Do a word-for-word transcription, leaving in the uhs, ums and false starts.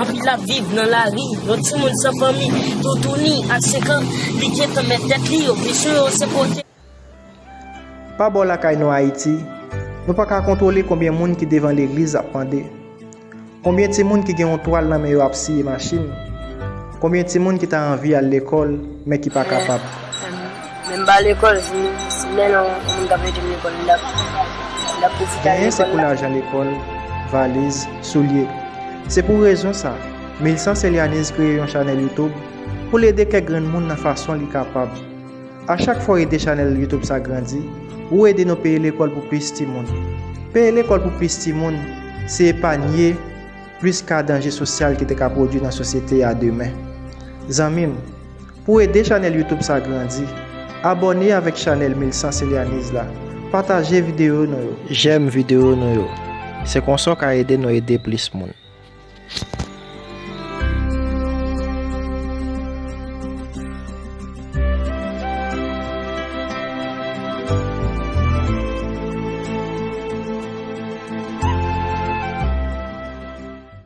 Anpil ap viv nan lari, yon timoun san fanmi, toutouni ak senk an, li gentan mèt tèt li, yo bezwen yo se kote. Pa bò lakay nou Ayiti, nou pa ka kontwole konbyen moun ki devan legliz ap mande. Konbyen timoun ki gen yon twal nan men yo ap siye machin? Konbyen timoun ki ta anvi al lekòl, men ki pa kapab? Men m pa lekòl, si, si men non, yon moun k ap ede m lekòl, m t ap, m t ap pwofite al lekòl la. Genyen se pou lajan lekòl, valiz, soulye. Se pou rezon sa, Milsan Selyaniz kreye yon chanèl YouTube pou l ede kèk grenn moun nan fason li kapab. A chak fwa w ede chanèl YouTube sa grandi, ou ede nou peye lekòl pou plis timoun. Peye lekòl pou plis timoun, se epanye plis ka danje sosyal ki te ka pwodui nan sosyete a demen. Zanmi m, pou ede chanèl YouTube sa grandi, abòne avèk chanèl Milsan Selyaniz la, pataje videyo nou yo, jèm videyo nou yo. Se konsa w ka ede nou ede plis moun.